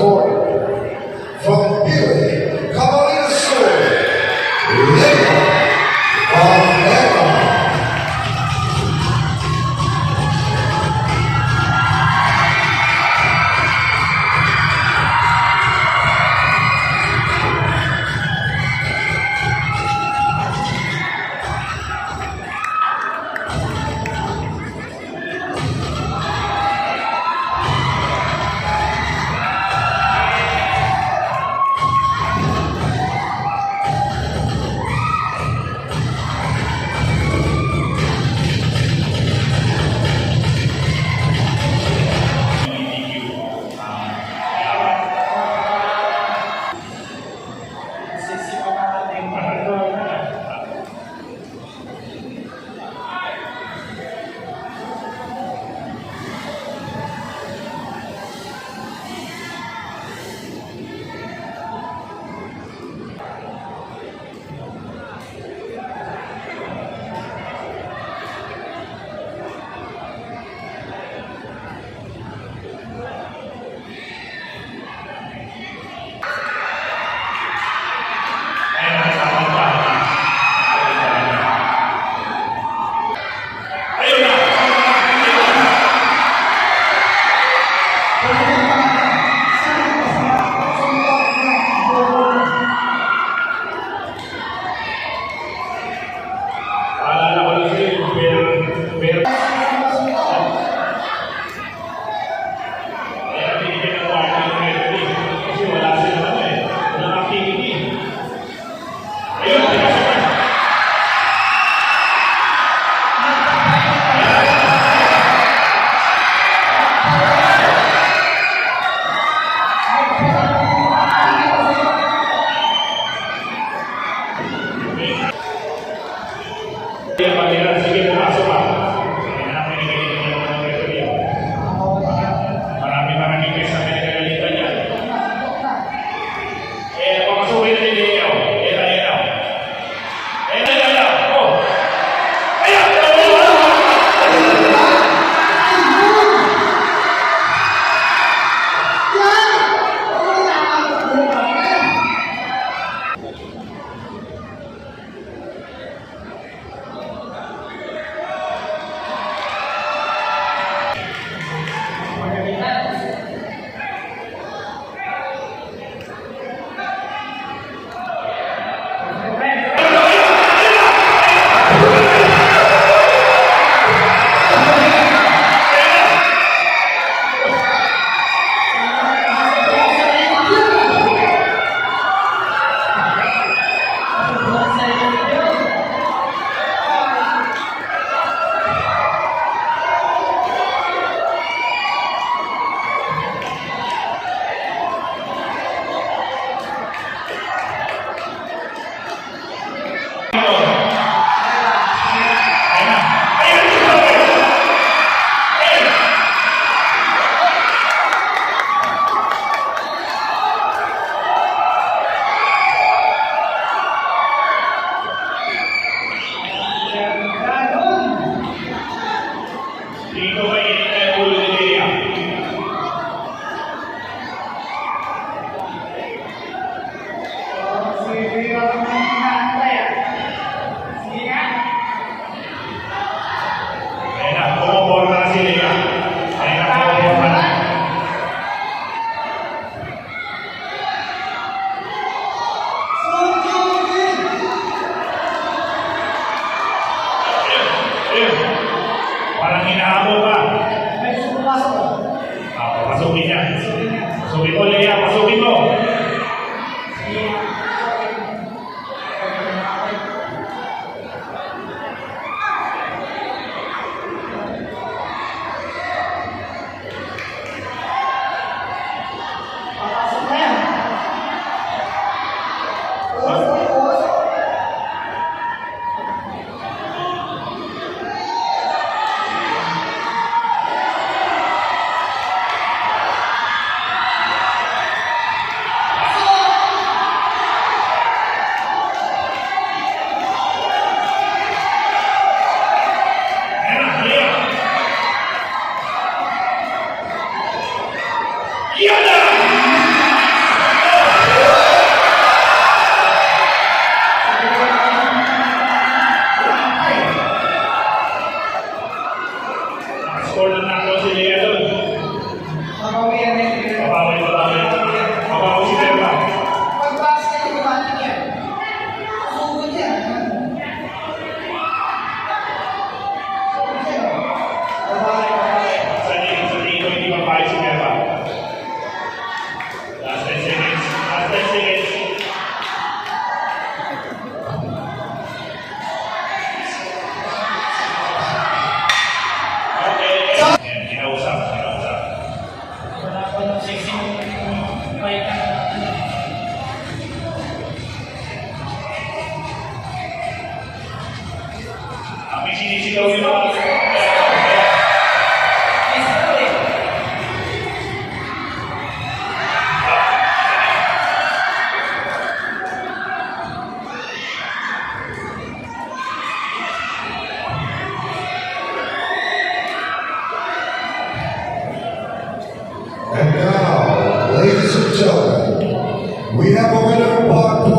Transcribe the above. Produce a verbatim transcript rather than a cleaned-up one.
From Pili, Camarines Sur, Leo Barrera. Alala ko na sila yung per-, per-, kaya binigyan ng warning ng referee. Kasi wala silang ano eh, walang activity. Ayun, pinasok na. Kaya pag nila, sige, pumasok ka. Kaya namin, ganyan, ganyan, ganyan, ganyan. Marami, marami kayo sa pinagagalitan niya. Eh, papasukin na ni Leo. Ayan na, ayan na. Ayan na, ayan na. Oh. Ayan, ayan, ayan. Dito may init na ulo ni Lea. Ayan na, pumuporma na si Lea. Ayan na, pumuporma na. Ayun, ayun. Parang hinahabol ka. Ah, papasukin niya. Pasukin mo, Lea. Pasukin mo. And now, ladies and gentlemen, we have a winner by